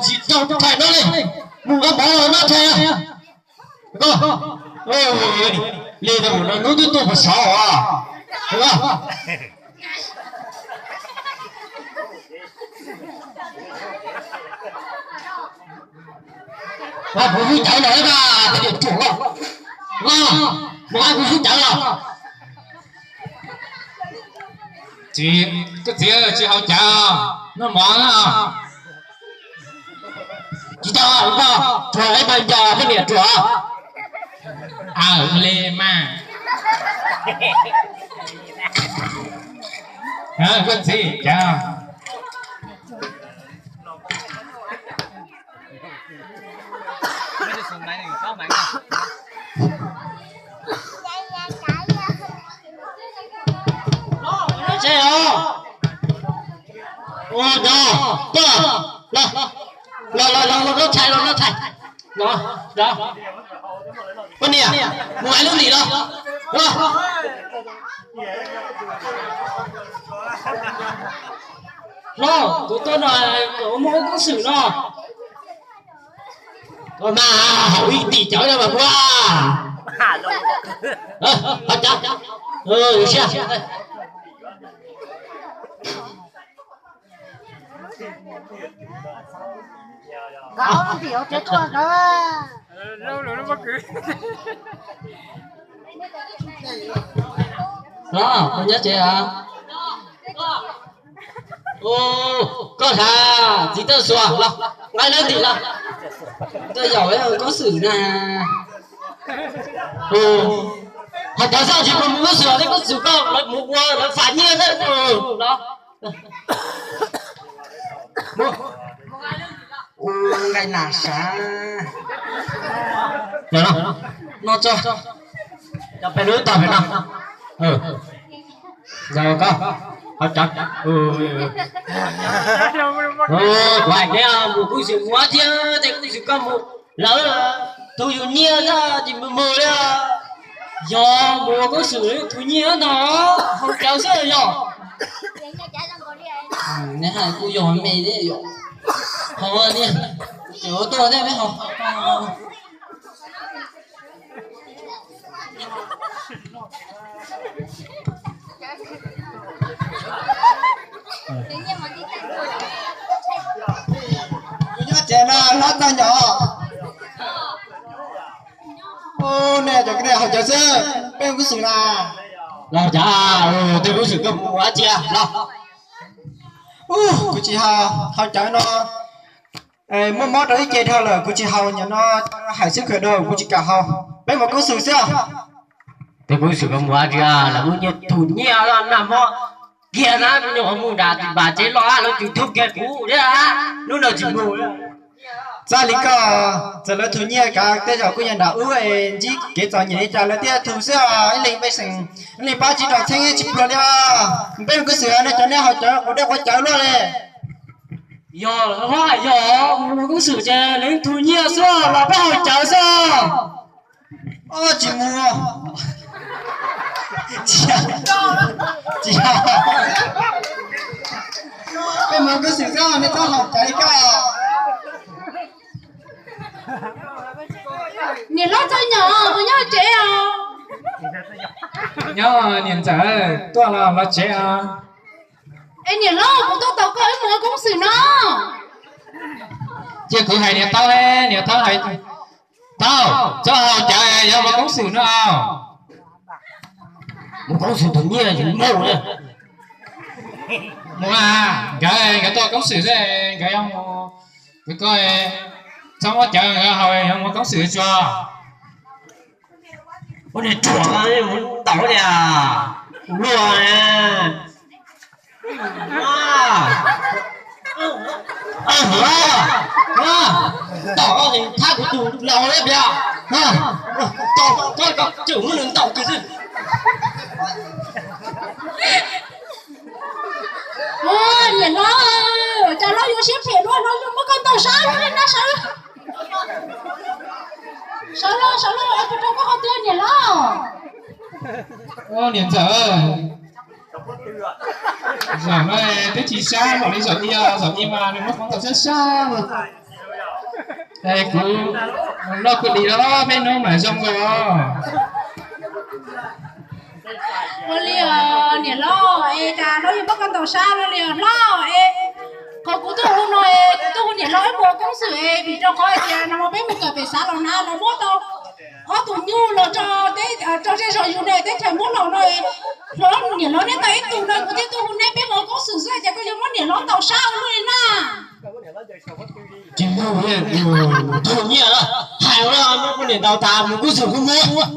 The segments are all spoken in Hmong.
Tsis tau thaij no li, mus nqa mov los no thaij. Koj, li mus no hnub twb tuaj puas sov os. Kuv hlub cawv no mas, kuv hlub cawv no. Koj txiv tsis haus cawv, noj mov na. Tsis tau, ruam ib pab nco poj niam ruam. Aw li mas. Koj txiv cawv. Los los los los, thaij los, thaij. Poj niam, mus hais lub lim los. Hlob, kuv tuaj no kom muaj ua koob xwm no. Koj mas haus ib tim cawv no mas ua. Haus cawv, siab. Nyob tsev. Koj hla txiv tawj xuas los nqa lawv ntim los. Tuaj yaum koob xwm na. Hais cov xyov tsis mus koob xwm, tej koob xwm koj lawv mus ua lawv fam nyiaj xwb no. Nqaij nas sav. No tso, cov peb lub tog pem no. Zaum koj, qhov cov, kuv hais tias mus koob xwm mus thiab tej koob xwm koj mus lawv thu yus nyiaj xwb ces mus mus li. Yog mus ua koob xwm thu nyiaj no, haus cawv xwb yog. Neb hais kuj yog me thiab yom. Haus tiag, ces ua tuaj thiab peb haus. Kuv nyob tsev no hlob txog nyom. Nej cov koj haus cawv xwb, peb koob xwm na. Los cas tej koob xwm koj mus ua dab tsi los? Kuv tsis haus, haus cawv no muaj mob rau ib ce dhau lawm, kuv tsis haus, nim no hais xwb kawg dhau, kuv tsis kam haus. Peb mus koob xwm xwb. Tej koob xwm koj mus ua dab tsi, lawv muaj nyiaj thu nyiaj nag hmo kiag na, kuv nyuam qhuav mus nram tim npam tsev los lawv tsis thu kiag kuv thiab, hnub no tsis mus. Txawm li koj, txawm lawv thu nyiaj kav tej zaum kuj yog nram ub es ntsib kev txom nyem li cas lawv thiaj thu xwb os. Ib leeg pej xeem, ib leeg pab tsis rau txheeb tsis pluag li os. Peb mus koob xwm nej cov nej haus cawv quav dej quav cawv luaj li. Yog hlob hais yog mus koob xwm ces leej thu nyiaj xwb los peb haus cawv xwb. Tsis mus, tsis, peb mus koob xwm xwb nej txhob haus cawv li koj. Niam hlob txog nyom, kuv nyob tsev os. Nyob niam ntxawm, tuaj los los tsev os. Es niam hlob, kuv tuaj tos koj wb mus ua koob xwm no. Cia kuv hais niam taub, niam taub hais, taub, txhob haus cawv, yuav mus koob xwm no. Mus koob xwm tus nyiaj yus mus na. Mus a, nkawd, nkawd tuaj koob xwm xwb, nkawd yuav mus, nkawd koj txhob muab cawv nkawd haus, yuav mus koob xwm tsuas. Ua niag ruam, mus ntaus niag luag. Ntaus thab kuv tus laus thiab tiag. Tau, tau, tau, tseem muab nws ntaus kiag xwb. Niam hlob, cas hlob yuav siab phem luaj, hlob yuav muab koj ntaus sab luaj li na sawv. Sawv los, sawv los, ua rau koj qhov twg niam hlob? Niam ntxawm, zaum no twb tsis sab npaum li zaum ib, zaum ib mas nws muab qhov ntaus sab sab. Kuv noj kuv dim los peb hnub mam zoo nkaus. Ua li niam hlob, es cas hnub yog muab koj ntaus sab no li hlob es, qhov kuv tuaj hu no es kuv tuaj hu niam hlob wb mus koob xwm es vim rau qhov hais tias no peb mus kawm pem xav los na los muab tau ob tug nyuj los rau zej zos yus ne teb chaws muab los no, hlob niam hlob neb tau ib tug no kuv thiaj tuaj hu neb peb mus koob xwm xwb ces koj yuav muab niam hlob ntaus sab ua luaj li na. Tsis muaj, tus nyiaj hais ua muab poj niam ntaus tas mus koob xwm kuv muab.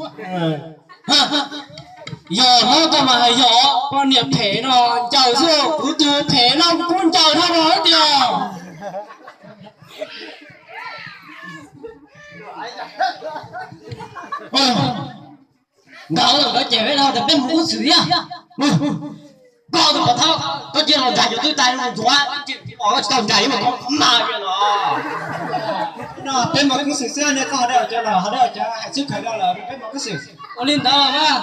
Yog hlob koj mas hais yog poj niam phem no ncaws xwb, kuv tus phem no kuv ncaws dhau los tiag. Nkawd nkawd ces peb no tas peb mus koob xwm thiab. Koj tus pov thawj koj cia los nrag cov twb tas ntxuav, koj tsis tau nrag ib mas koj mas kiag los. No peb mus koob xwm xwb ne, koj ho dab cov los ho dab cov hais xwb kawg no lawm, peb mus koob xwm. Ua li ntawd mas.